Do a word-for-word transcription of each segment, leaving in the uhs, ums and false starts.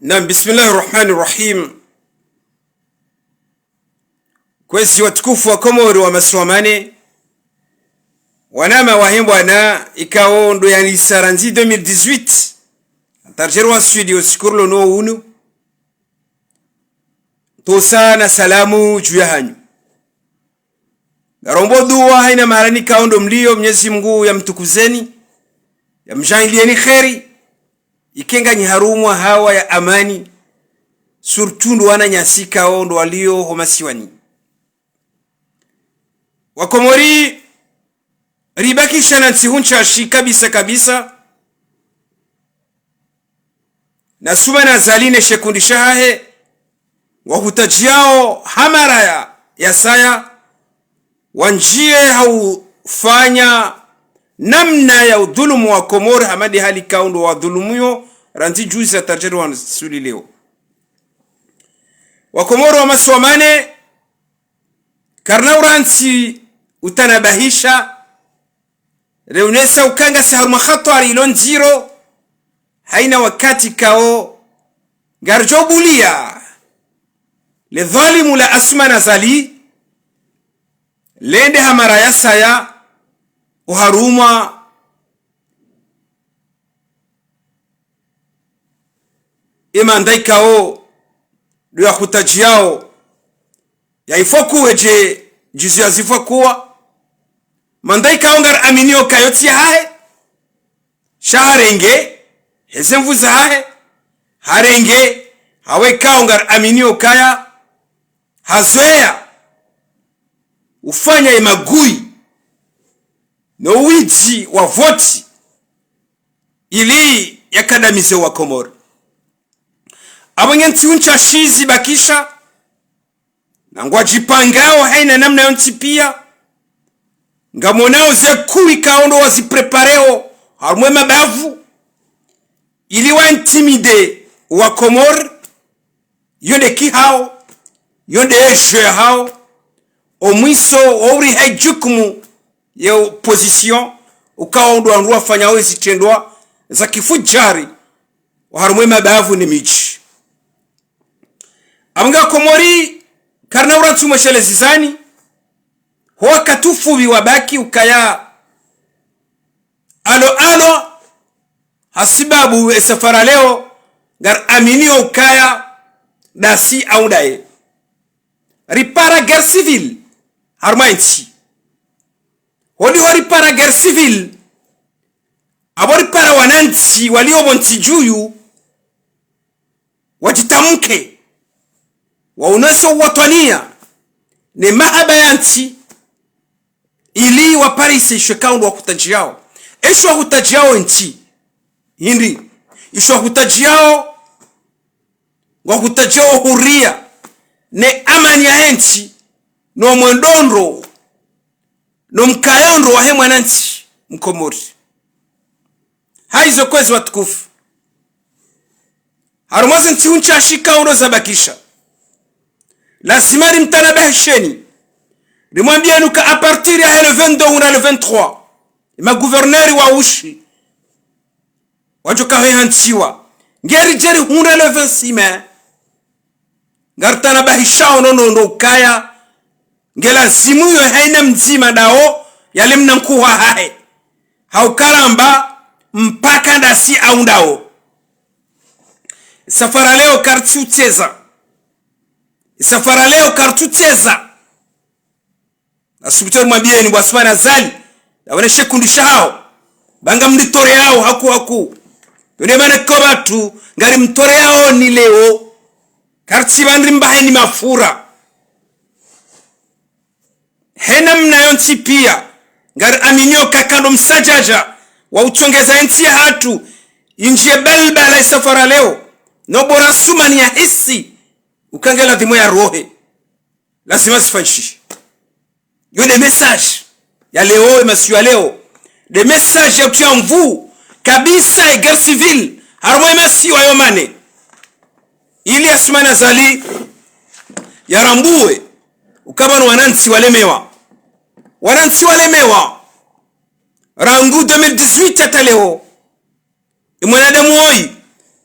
Naam, bismillahi rahmani rahim. Kwezi watukufu wa Komori wa masiwa mane, wanama wahembwana, ikao ndo yanisa randzi deux mille dix-huit, atarjeri wa sudi o siku rilo no unu, ntsontsa na salamu dju yahanyu. Ngarombo dua haina mahala ikao ndo mlio, Mnyezi Mungu yamtukuzeni, yamdjaanliyeni kheri, ike nganyi harumwa hawa ya amani, surtout ndo wananyasi ikao ndo walio ho masiwani. Wakomori, ribakisha na ntsihu ntsashi kabisa kabisa. Na Assoumani Azali ne shikundi shahahe, wahutadjiao ha mara ya, ya saya, wandjie ha ufanya namna ya udhulumu Wakomori, hama nde hali ikao ndo wadhulumuo, randzi juzi atarjeri wa sudi leo. Wakomori wa masiwa mane, karina urantsi utanabahisha, reonesa uka ngasi harumwa hatwari ilo ndziro, haina wakati ikao ngaridjo bulia le dhwalimu la Assoumani Azali, lende ha mara ya saya oharumwa e manda ikao ndo yahutadjiao ya ifokuwe dje, juzi ya zifokuwa. Manda ikao ngariaminio uka yo tsi yahahe, sha harenge heze nvu zahahe, harenge hawe ikao ngariaminio ukaya hazweya ufanya ye magui no widzi wa voti ili yakadamize Wakomori. Apvo nge ntsihu ntsashi zibakisha, na ngwadjipangao haina namna yontsi pia, ngamonao ze kuwi ikao ndo waziprepareo harumwa e mabavu, ili wa intimide Wakomori, yo nde ki hao, yo nde ejo yahao, o mwiso wa uriha ijukumu ye opposition, ukao ndo wandru wafanyao ezitrendwa za kifudjari oharumwa e mabavu ne midji. Apvo nga Komori, karina urantsi umweshelezi zani, ho wakati ufupvi wabaki ukaya alo alo, hasibabu e safara leo, ngariaminio ukaya ndasi au ndaye. Ripara guerre civile harumwa entsi. Holiho ripara guerre civile, apvo ripara wanantsi walio pvo ntsi djuu, wadjitamke, waonese uwatwaniya ne mahaba ya ntsi, ili waparise isho ikao ndo wahutadjiao. Esho wahutadjiao entsi hindri? Isho wahutadjiao, ngwahutadjiao huriya ne amani yahe ntsi, no mwendo ndro, no mkayo ndro wahe mwanantsi Mkomori. Haizo kwezi watukufu, harumwa ze ntsihu ntsashi ikao ndo zabakisha, lazima rimtanabahisheni, rimwambieni uka à partir yahe le vingt-deux huna le vingt-trois, e magouverneur wa ushi wadjo kaho hantsiwa. Ngeri djeri huna le vingt-six mai, ngaritanabahishao no no no ukaya nge lazimu yo haina mdzima ndao yale mna nkuhu wahahe, ha ukaramba mpaka ndasi au ndao. Safara leo karitsi utseza. Safara leo karitsi utseza. Nasubutu nimwambieni bo Assoumani Azali, na wene shikundi shahao, ba ngamritoreao haku haku. Yo nde mana ko pvatsu ngarimtoreao ni leo. Karitsi pvandri mbaheni mafura. He namna yontsi pia, ngariaminio uka kando msadjadja wa utsongeza entsi yahatru indjie balbala e safara leo, no bo Assoumani yahisi uka nge ladhimu yarohe. Lazima zifanyishihe. Yo nde message ya leo, e masihu ya leo. Nde message ya utriya nvu kabisa e guerre civile harumwa e masihu ayo mane, ili Assoumani Azali yarambuwe uka pvanu wanantsi walemewa. Wanantsi walemewa. Rangu deux mille dix-huit hata leo, e mwanadamu woyi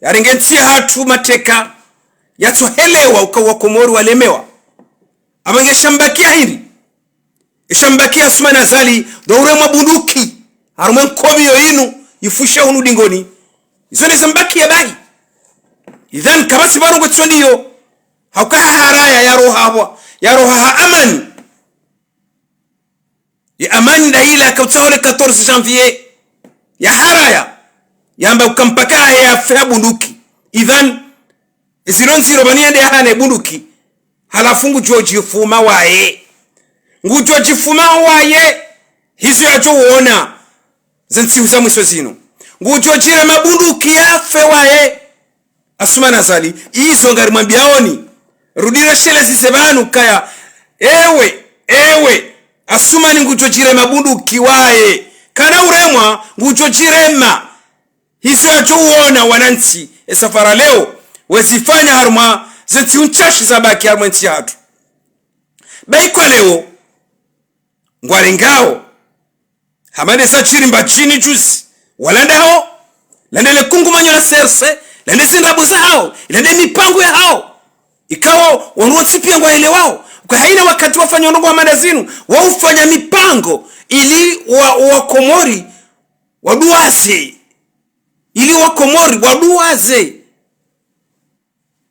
yarenge ntsi yahatru mateka, yatsohelewa uka wakomori walemewa. Apvo nge shambakiya hindri? Eshambakiya Assoumani Azali ndo uremwa bunduki harumwa enkobiyo yinu, yifushe hunu dingoni. Izo nde zambakiya bahi. Idhan, kapvatsi pvanu ngwetso ndiyo, hauka haharaya yaroha pvwa, yaroha ha amani. Ye amani ndayila kautsaho le quatorze janvier, yaharaya, yamba uka mpaka yahe yafe ha bunduki. Idhan, ezilo ndziro pvanu yende yahane bunduki, halafu ngudjo djifuma waye. Ngudjo djifuma waye, hizo yadjo uona, ze ntsihu za mwiso zinu. Ngudjo djirema bunduki yafe waye. Assoumani Azali, izo ngarimwambiyaoni. Rudi reshelezeze pvanu kaya, ewe, ewe, Assoumani ngudjo djirema bunduki waye. Kana uremwa, ngudjo djirema. Hizo yadjo uona wanantsi, esafara leo, wezifanya harumwa ze ntsihu ntsashi zabaki harumwa entsi yahatru. Bahi kwa leo, ngwarengao. Hama nde zadjiri Mbadjini juzi, walandawo, lande le kungumanyo la C R C, lande zindrabo zahawo, lande mipango yahawo. Ikao, wandru wontsi piya ngwaelewao. Uka haina wakati wafanya ndrongoo hama nda zinu, waufanya mipango, ili wa, wakomori, waduwaze. Ili wakomori, waduwaze.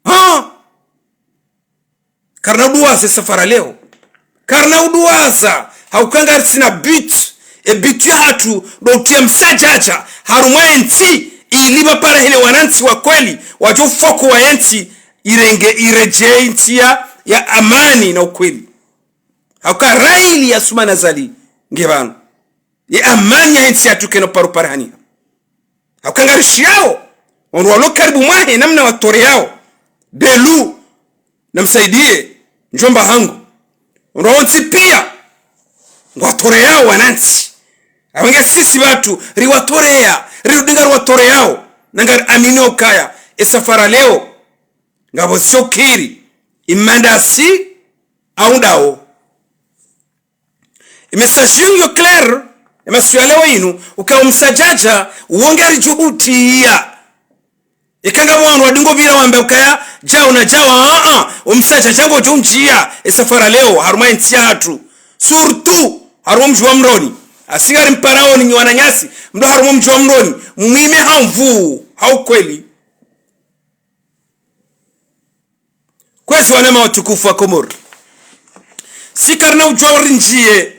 Ha? Karina uduwaza esafara leo. Karina uduwaza, hauka ngaritsina but. E but yahatru, ndo utriya msadjadja harumwa entsi, ili pvapvara hene wanantsi wa kweli, wadjo ufoko wa entsi, irenge, iredjeyi ntsi ya, ya amani na ukweli. Hauka raili ya Assoumani Azali, nge pvanu. Ye amani yahe ntsi yahatru kayina uparo uparihaniha. Hauka ngarishiyao, wandru walo karibu mwahe namna watoreyao. Belu, namsaidiye, ndjomba hangu. Wandru wontsi piya, ngwatoreyao wanantsi. Apvo nge sisi pvatru, riwatoreya, rirudi ngariwatoreyao. Na ngariamini ukaya, esafara leo, ngapvo zokiri, imandasi, au ndawo. E message yinu yo clair, e masiku ya leo yinu, uka omsadjadja, wo ngaridjo hutiya. Eka ngapvo wandru wadungo pvira wambe ukaya, djau na djau, a, a, omsadjadja ngodjo undjiya, esafara leo, harumwa entsi yahatru. Surtout, harumwa mdji wa Moroni. Asi ngarimparaoni nyi wananyasi, mlo harumwa mdji wa Moroni, mwime ha nvuu, ha ukweli. Kwezi wananya watukufu wa Komori. Si karina udjuwa urindjiye,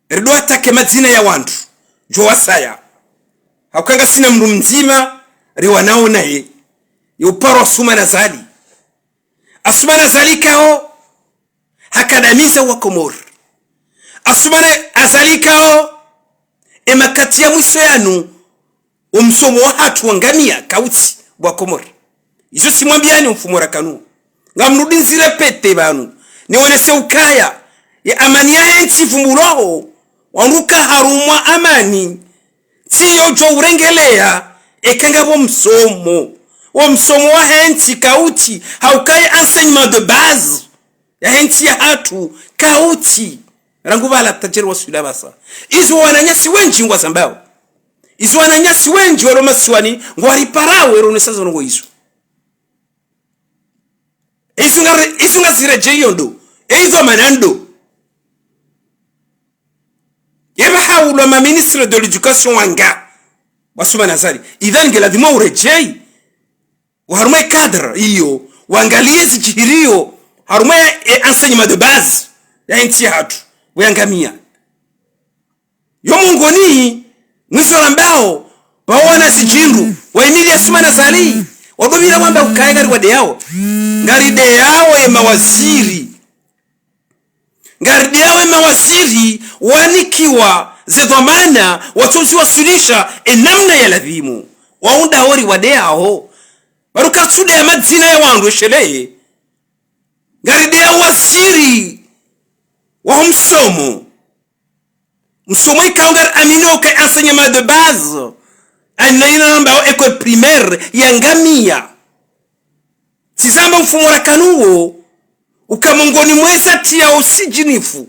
ridjo attaquer madzina ya wandru, djo wasaya. Hauka ngasina mndru mdzima, riwanao naye, ye uparo Assoumani Azali. Assoumani Azali kao, hakadamiza wakomori. Assoumani Azali kao, e makati ya mwiso yanu, omsomo wahatru wangamiya kautsi bo wakomori. Izo tsimwambiyani omfumo rakanu. Ngamrudi nizirépéter pvanu. Niwonese ukaya, ye amani yahe ntsi ivumbulwao, wandru ka harumwa amani. Ntsi yodjo urengeleya, eka ngapvo msomo. Wo msomo wahe ntsi kautsi, hauka ye enseignement de base yahe ntsi yahatru, kautsi. Rangu pvala tajiri wa swila pvasa. Izo wananyasi wendji ngwazambao. Izo wananyasi wendji walo masiwani, ngwariparao, ero nesa zo ndrongoo izo. Izo ngari-, izo ngaziredjeyi yo ndo. E izo mana ndo. Yeba haulwa ma ministre de l'éducation wanga. Bo Assoumani Azali. Idhan nge ladhima uredjeyi. Wa harumwa e cadre iyo, wangaliye zidjiriyo, harumwa e, e enseignement de base, yahe ntsi yahatru, pvo yangamiya. Yo mongoni, mwiso rambao, pvao wana zidjindru, wahimili Assoumani Azali, wadopvira wamba ukaya ngariwadeyao. Ngarideyao ye mawaziri. Ngarideyao ye mawaziri wanikiwa ze dhwamana, watsodjiwaswilisha e namna ya ladhimu. Wao ndawo riwadeyao. Pvanu karitsudeya madzina ya wandru esheleye. Ngarideyao waziri wa msomo. Msomo ikao ngariaminio uka enseignement de base. Aina ina rambao école primaire yangamiya. Tsizamba mfumo rakanu wo, uka mongoni mwa eza tiya usidjinifu,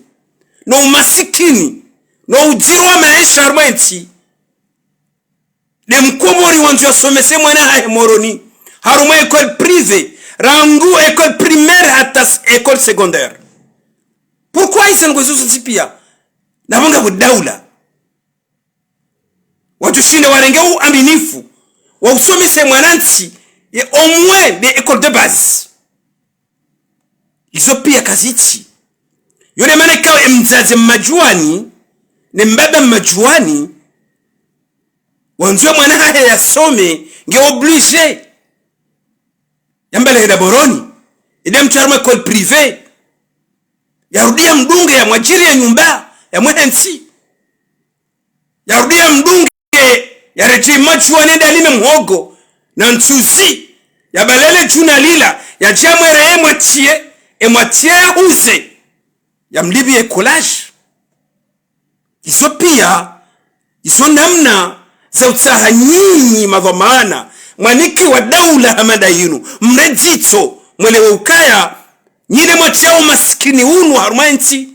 no umasikini, no udziro wa maesha harumwa entsi. Nde mkomori wandzo yasomese mwana hahe Moroni, harumwa école privée, rangu école primaire hata s-, école secondaire. Pourquoi izo ndrongoo zontsi pia? Napvo ngapvo daula. Wadjoshinda warenge uaminifu wa usomese mwanantsi ye au moins de école de base. Izo pia kazitsi. Yo nde mana ikao emdzadze Mmadjuwani, ne mbaba Mmadjuwani, wandzo ye mwana hahe yasome, nge obligé yambe yahenda Moroni, yende yamtwiye harumwa école privée, yarudi yamdunge, yamwadjiriye nyumba, yamwehe ntsi. Yarudi yamdunge, yaredjeyi Mmadjuwani yende yalime mhogo na ntsuzi, yabalele djuna lila, yadje yamwereye emwatiye, emwatiye yahuze, yamlipviye collage. Izo pia, izo namna za utsaha nyinyi madhwamana, mwanikiwa daula hama nda yinu, mre dzitso, mwelewe ukaya, nyi nde mwatiyao umasikini unu harumwa entsi.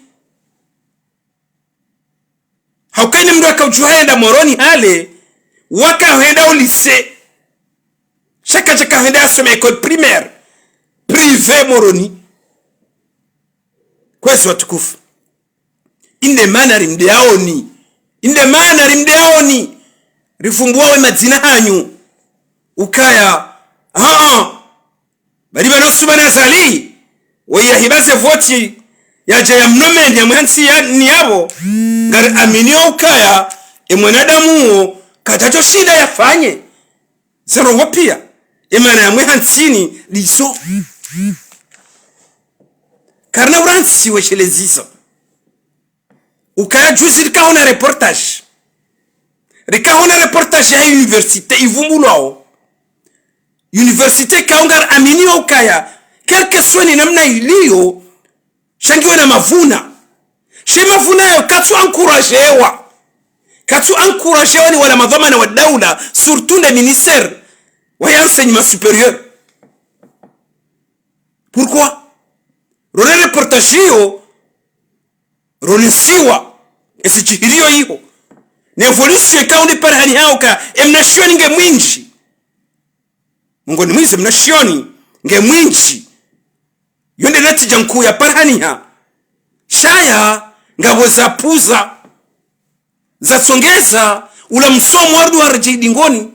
Hauka ine mndru yakaudjuha yenda Moroni hale, wakahenda o lycée. Sha kadjakahenda yasome école primaire, privée Moroni. Kwezi watukufu. Inde mana rimdeyaoni. Inde mana rimdeyaoni. Rifumbuwa we madzina hanyu. Ukaya, aa, bali bana Usumani Azali, waye yahiba ze voti, yadja yamnomeni, yamwehe ntsi ya, ni yapvo. Ngari aminio ukaya, e mwanadamu uwo, kadjadjoshinda yafanye ze ndrongoo pia, e mana yamweha ntsini, ndizo. Karina urantsi weshelezisa. Ukaya juzi rikahona reportage. Rikahona reportage ya université ivumbulwao. Université ikao ngari aminio ukaya, quel que soit ni namna iliyo, sha ngiyo na mavuna. Sha ye mavuna yayo katsu encouragewa. Katsu encouragewa ni wala madhwamana wa daula, surtout nde ministère wa enseignement supérieur. Pourquoi? Rone reportage iyo, ronesiwa, ezi djihiriyo iho. Ne évolution ikao nde parihani hayo ka, emnashioni nge mwindji. Mungu ni mwize, mnashioni nge mwindji. Yo nde natija nkuu ya parihani ha. Sha ya, ngapvo zapvuza, zatsongeza, ula msomo warudi waredjeyi dingoni.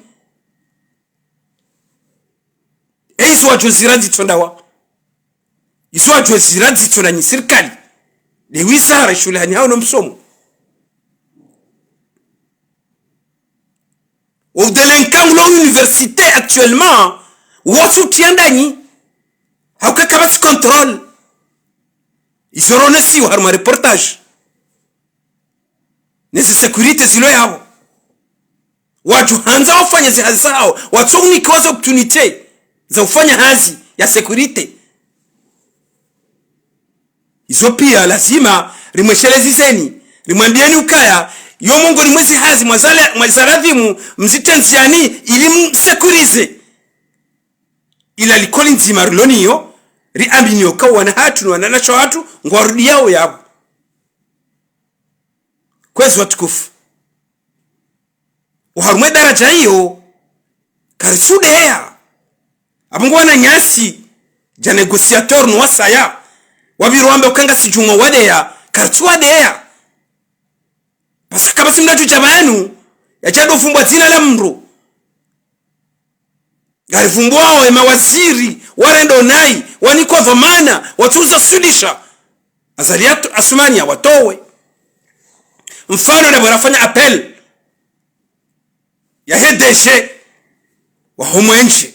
E izo wadjo zira dzitso ndawa. Izo wadjo zira dzitso nda nyi sirikali. Nde wizara ishuhulihani hawo no msomo. Wo udélinquant ulo université actuellement, wotsi utiya ndanyi. Hauka kapvatsi contrôle. Izo ronesiwa harumwa reportage. Nezi sécurité zilo yapvo. Wadjo handza wafanye zi hazi zahawo, watso unikiwa ze opportunité za ufanya hazi ya sécurité. Izo pia lazima rimwesheleziseni, rimwambiyeni ukaya, yo mongoni mwezi hazi mwaza la-, mwaza ladhimu mzitrendziyani ili msécuriser. Ila likoli ndzima rilo nayo, riamini uka wana hatru no wananyashe hatru ngwarudiyawo yapvo. Kwezi watukufu. Oharumwa ye daraja iyo, karitsu deya. Apvo ngo wananyasi, dja négociateur no wasaya, wapviro wamba uka ngasi djumwa wadeya, karitsu wadeya. Parce que kapvatsi mndru adjo dja pvanu, yadja ndo fumbwa dzina la mndru. Ngarifumbwao ye mawaziri, warendao nayi, wanikwa dhwamana, watsuza sudisha. Azali At-, Asumani yawatowe. Mfano ndapvo rafanya appel yahe D G waho mwendje.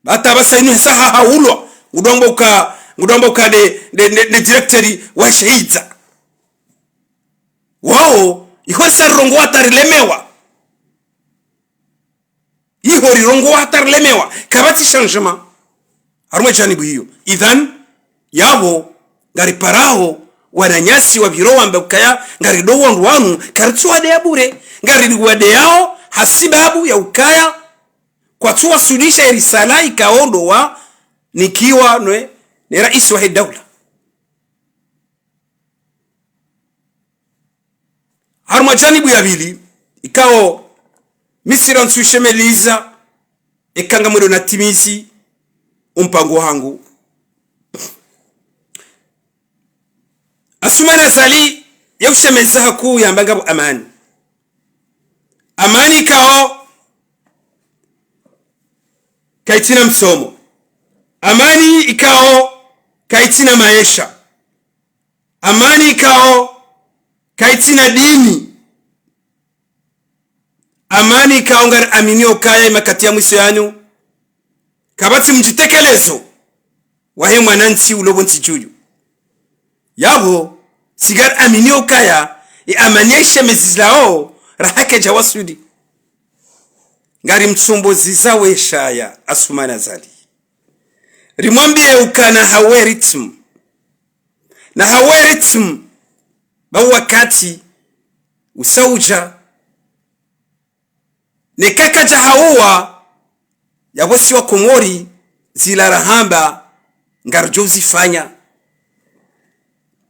Bata pvasa inu hesa hahaulwa, ngudjo amba uka, ngudjo amba uka nde, nde, nde, nde directeur wa shehidza. Wao, iho sa rirongowa hata rilemewa. Iho rirongowa hata rilemewa. Kapvatsi changement. Harumwa ye janibu iyo. Idhan, yapvo, ngariparao, wananyasi wapviro wamba ukaya, ngarido wandru wanu, karitsu wadeya bure. Ngariwadeyao, hasibabu ya ukaya, kwatsu wasudisha ye risala ikao ndo wanikiwa nwe, ne raisi wahe daula. Harumwa janibu ya pvili, ikao Mi sirantsi ushemeleza, eka ngamwendo natimizi umpango hangu. Assoumani Azali, ye ushemeza hakuu yamba ngapvo amani. Amani ikao kaitsina msomo. Amani ikao kaitsina maesha. Amani ikao kaitsina dini. Amani ikao ngariaminio ukaya ye makati ya mwiso yanu, kapvatsi mdjitekelezo wahe mwanantsi ulo pvo ntsi dju. Yapvo, si ngariaminio ukaya ye amani ya ishemezilwao raha kaidja waswili. Ngarimtsumbuziza we shaya Assoumani Azali. Rimwambie ukana hawe rythme. Na hawe rythme, ba wakati usa udja, neka kadja hauwa, yapvo si wa Komori zila rahamba ngaridjo uzifanya.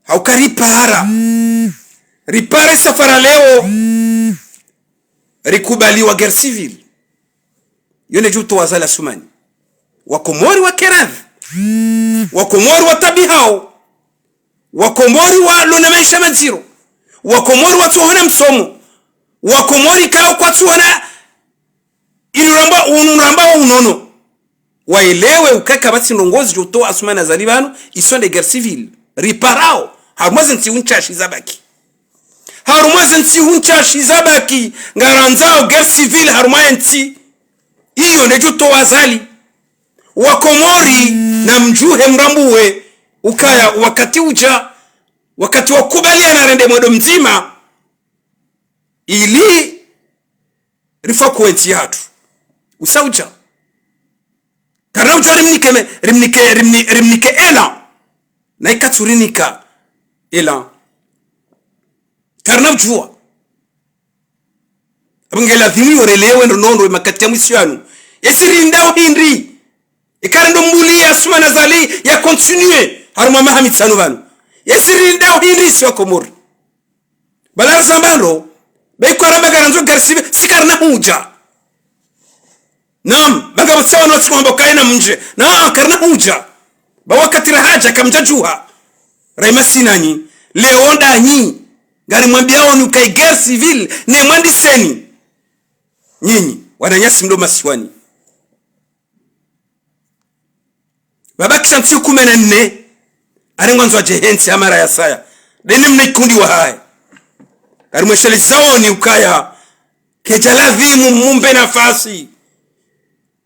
Hauka ripara. Ripara isafara leo, rikubali wa guerre civile. Yo nde djo utowa Azali Assoumani. Wa Komori wake radhi. Wa Komori watabihao. Wa Komori walo na maesha madziro. Wa Komori watsuhona msomo. Wa Komori ikao kwatsuhona inu ramba, unu ramba wa unono. Waelewe ukaya kapvatsi ndrongoo zidjo utowa Assoumani Azali pvanu, iso nde guerre civile. Riparao, harumwa ze ntsihu ntsashi zabaki. Harumwa ze ntsihu ntsashi zabaki, ngarandzao guerre civile harumwa ye ntsi. Iyo nde djo utowa Azali. Wa Komori, namdjuhe mrambuwe ukaya wakati udja, wakati wakubaliana rende mwendo mdzima, ili rifakuwe ntsi yahatru. Usa udja. Karina udjua rimnike me-, rimnike, rimni-, rimnike élan. Na ikatsu rinika élan. Karina udjua. Apvo nge lazimu yo relewe ndro nondo ye makati ya mwiso yanu. Yesi rindao hindri. Eka rendo mbuli ya Assoumani Azali ya continuer harumwa maha mitsanu pvanu. Yesi rindao hindri si wa Komori. Bala razamba ndro, be ikao ramba ngarandzo guerre civile, si karina hudja. Naam, ba ngapvo tsi wanu watsi wamba ukaya namdje. Na, karina hudja. Ba wakati rahadja kamdjadjuha. Raima sinanyi, leo ndanyi. Ngarimwambiao ni ukaya guerre civile, ne mwandiseni. Nyinyi, wananyasi mlo masiwani. Pvabakisha ntsihu kume na nne, ari ngwandzo adje hentsi ha mara ya saya. Ndeni mna ikundi wahahe. Karimweshelezao ni ukaya, kedja lazimu mumbe nafasi.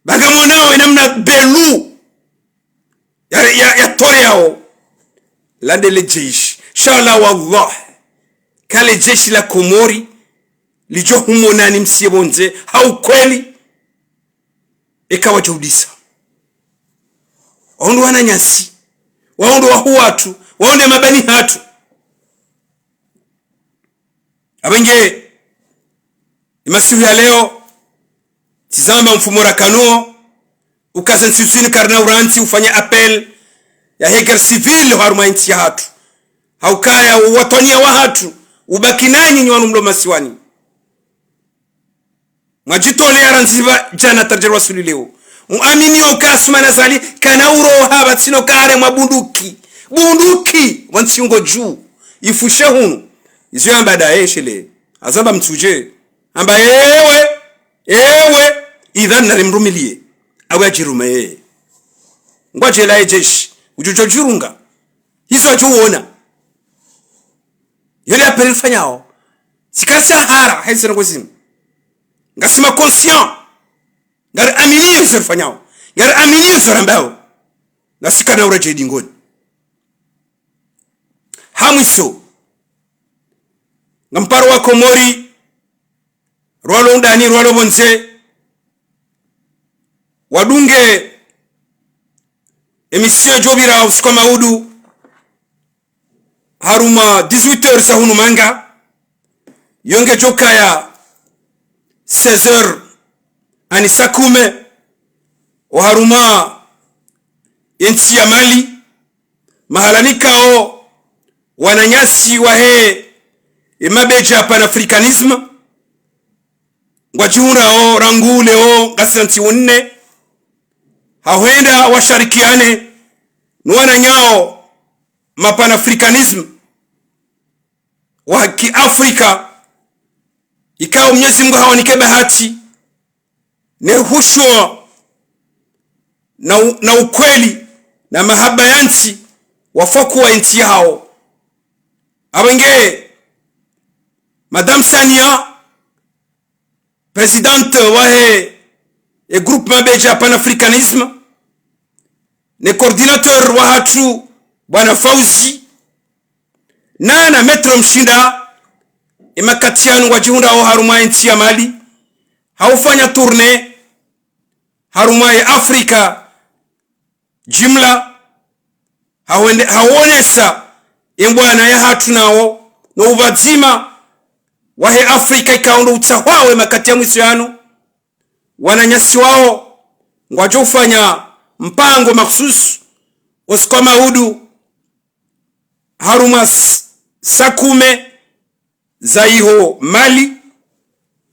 Ba ngamonao ena mna belu. Ya, ya, ya tore yao. Lande le jeshi. Sha la wallah. Ka le jeshi la Komori. Lidjo humonani msiye pvondze. Ha ukweli. Eka wadjo udisa. Wao ndo wananyasi. Wao ndo wahu watru. Wao ndo mabani hatru. Apvo nge, ye masihu ya leo, tsi zamba mfumo rakanuo, ukaza ntsi usini karina urantsi ufanya appel yahe guerre civile harumwa yentsi yahatru. Ha ukaya uwatwaniya wahatru, ubaki nanyi nyi wanu mlo masiwani. Mwadjitolea randzi pva djana tardjeri wasuli leo. Muamini uka Assoumani Azali kana uroha pvatsina uka haremwa bunduki. Bunduki! Wa ntsi ngo dju. Ifushe hunu. Izo yamba nda yeshele. Hazamba mtsudje. Hamba ewe. Ewe. Idhan nari mrumiliye. Awe adjirume yeye. Ngwadje la ye jeshi. Udjudjo djirunga. Izo adjuona. Yo le appel rifanyao. Tsi kari sahara, hayi zina ngozini. Ngasi ma conscient. Ngari aminiyo izo rifanyao. Ngari aminiyo izo rambao. Ngasi kana ura djedi ngoni. Ha mwiso. Ngamparo wa Komori. Rwalo undani, rwalo pvondze. Wadunge. Emission djo pvira usiku wa maudu. Harumwa dix-huit heures za hunu manga. Yo ngedjo kaya seize heures ani saa kume. Oharumwa yentsi ya Mali. Mahala nikao wananyasi wahe emabedja panafricanisme. ngwadjihundrao rangu leo ngasi na ntsihu nne, ha hwenda washarikiane no wananyawo ma panafricanisme wa kiafrika, ikao Mnyezi Mungu hawanike bahati, ne hushwa na u-, na ukweli, na mahaba ya ntsi, wafakuwa entsi yahawo. Apvo nge Madame Sania, présidente wahe e groupe Mabedja Panafricanisme, ne coordinateur wahatru, Bwana Fauzi, na, na Maître Mshinda, e makati yanu ngwadjihundrao harumwa entsi ya Mali, ha ufanya tournée harumwa ye Afrika jimla, ha hwende-, ha uonesa e mbwana yahatru nawo, no upvadzima wahe Afrika ikao ndo utsahwawo e makati ya mwiso yanu. Wananyasi wawo ngwadjo ufanya mpango makhsusu, o usiku wa maudu, harumwa s-, saa kume za iho Mali,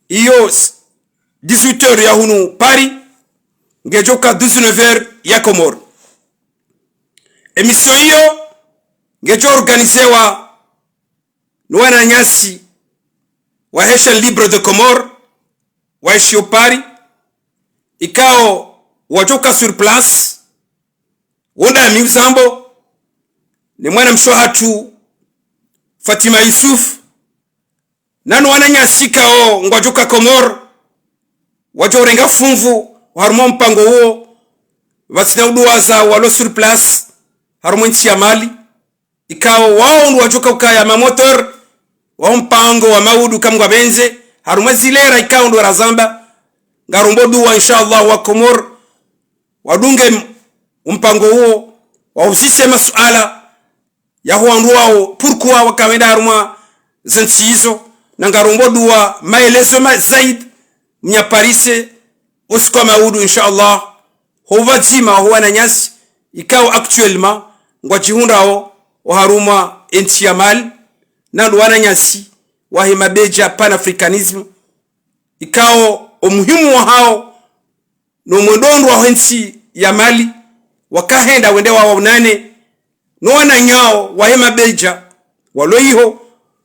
iyo s-, dix-huit heures ya hunu Paris, ngedjoka dix-neuf heures ya Comores. Émission iyo ngedjo organisewa no wananyasi wahe Chaîne Libre des Comores, waishio Paris, ikao wadjoka sur place, wo ndami uzambo, ne mwanamshe wahatru Fatima Yusuf, na no wananyasi ikao ngwadjoka Comores, wadjo urenga funvu harumwa o mpango uwo, pvatsina uduwaza walo sur place harumwa entsi ya Mali, ikao wawo ndo wadjoka ukaya ma moteurs waho mpango wa maudu kamwe ngwapvendze, harumwa zilera ikao ndo razamba. Ngarombo duwa, insha Allah, wa Comores wadunge m-, o mpango uwo, wahuzise masuala yaho wandru wawo, pourquoi waka wenda harumwa ze ntsi izo, na ngarombo duwa maelezo ma zaidi, mnyaparise o usiku wa maudu, insha Allah, ho upvadzima waho wananyasi, ikao actuellement ngwadjihundrao oharumwa entsi ya Mali, na ndo wananyasi wahe Mabedja Panafricanisme, ikao o muhimu wahawo no mwendo ndro waho entsi ya Mali, waka henda wende wawaonane no wananyawo wahe Mabedja walo iho,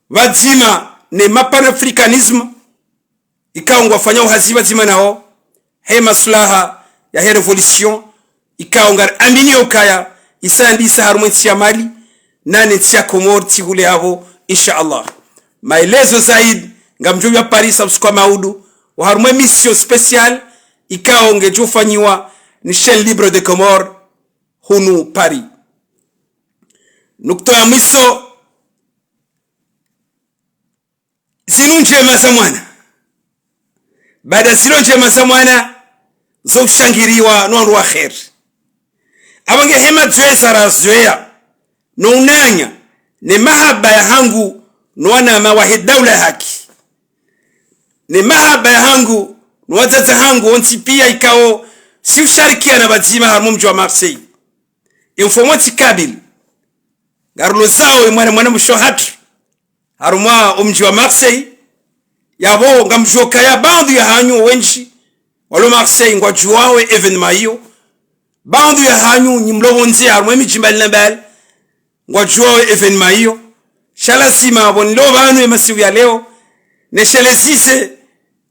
pvadzima ne ma panafricanisme, ikao ngwafanyao hazi pvadzima nawo, he maslaha yahe révolution, ikao ngari aminio ukaya isa yandisa harumwa entsi ya Mali, na ne ntsi ya Comores tsi hule apvo, insha Allah. Maelezo zaidi, ngamdjo yaparisa o usiku wa maudu, oharumwa émission spéciale, ikao ngedjo fanyiwa ni Chaîne Libre des Comores, hunu Paris. Nukta ya mwiso, zinu ndjema za mwana. Baada zilo ndjema za mwana, zo ushangiriwa no wandru wa kheri. Apvo nge he madzoeza razwea, no unanya, ne mahaba yahangu no wanama wahe daula ya haki, ne mahaba yahangu no wadzadze hangu wontsi pia, ikao si usharikiana pvadzima harumwa o mdji wa Marseille. E mfumontsi kabili, ngarilo zao e mwana, mwanamshe wahatru harumwa o mdji wa Marseille. Yapvo ngamdjo ukaya baadhwi yahanyu wendji walo Marseille ngwadjuwao e événement iyo. Baadhwi yahanyu nyi mlo pvondze harumwa e midji mbali na mbali ngwadjuwao e événement iyo. Sha lazima pvo nilo pvanu e masiku ya leo, neshelezise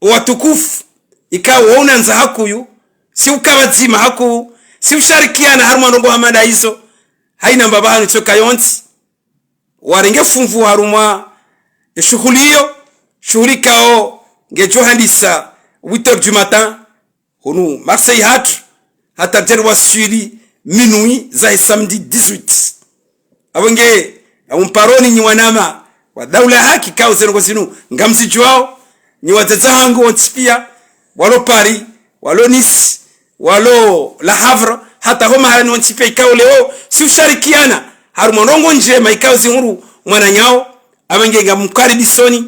o watukufu, ikao wo unandza hakuu, si uka pvadzima hakuu, si usharikiana harumwa ndrongoo hama nda izo, haina mbapvi hanu tsoka yontsi, warenge funvu harumwa e shuhuli iyo, shuhuli ikao ngedjo handisa huit heures du matin, hunu Marseille hatru, hata djeri waswili minuit zahe samedi dix-huit. Apvo nge, ngamumparoni nyi wanama wa daula ya haki, ikao ze ndrongoo zinu ngamzidjuwao, nyi wadzadze hangu wontsi pia, walo Paris, walo Nice, walo Le Havre, hata ho mahalani wontsi pia, ikao leo si usharikiana harumwa ndrongoo ndjema ikao zihundru mwananyawo. Apvo nge ngamumkaribisoni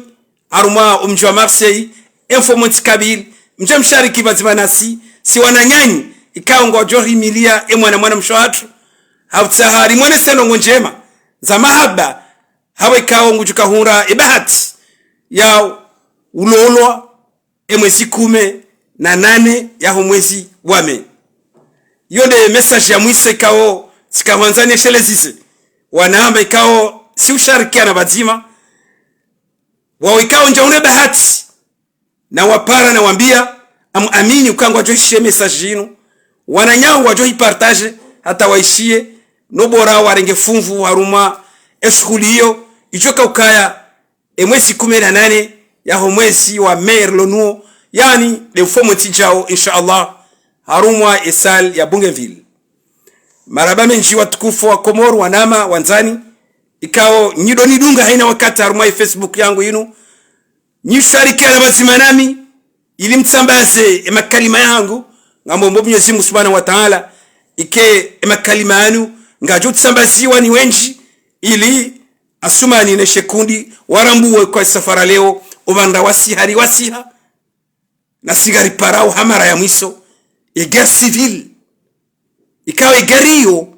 harumwa o mdji wa Marseille, e mfumontsi kabili, mdje mshariki pvadzima nasi, si wananyanyu, ikao ngwadjo himilia e mwana, mwanamshe wahatru, ha utsaha rimwonese ndrongoo ndjema za mahaba, hapvo ikao ngudjo kahundra e bahati ya ulolwa, e mwezi kume na nane yaho mwezi wa mai. Iyo nde message ya mwiso ikao tsika hwandza neshelezeze wananya ikao si usharikiana pvadzima. Wao ikao ndja une bahati na wapara na wambia, amu amini uka ngwadjo hishiya e message inu, wananyahu wadjo hi partager hata waishiye, no bora warenge funvu harumwa e shughuli iyo, idjo ka ukaya e mwezi kume na nane yaho mwezi wa mai rilo nuwo, yaani nde mfumontsi idjao, insha Allah, harumwa e salle ya Bougainville. Marahaba mendji watukufu wa Komori, wananya, wandzani, ikao nyi ndo nidunga haina wakati harumwa e Facebook yangu inu, nyi usharikiana pvadzima nami, ili mtsambaze e makalima yangu, ngamomba Mwenyezi Mungu Subhanahu wa Ta'ala, ike e makalima yanu ngayadjo tsambaziwa ni wendji, ili Asumani ne Shekundi warambuwe kwa safara leo, upvandra wasiha ri wasiha, na si ngariparao ha mara ya mwiso, e guerre civile. Ikao e guerre iyo,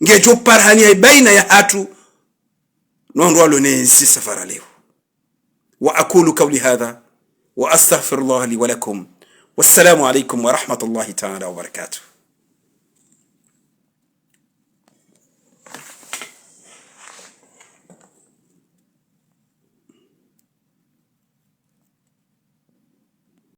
ngedjo parahaniya e baina yahatru, no wandru walo ne ntsi safara leo. وأقول قولي هذا وأستغفر الله لي ولكم. والسلام عليكم ورحمة الله تعالى وبركاته.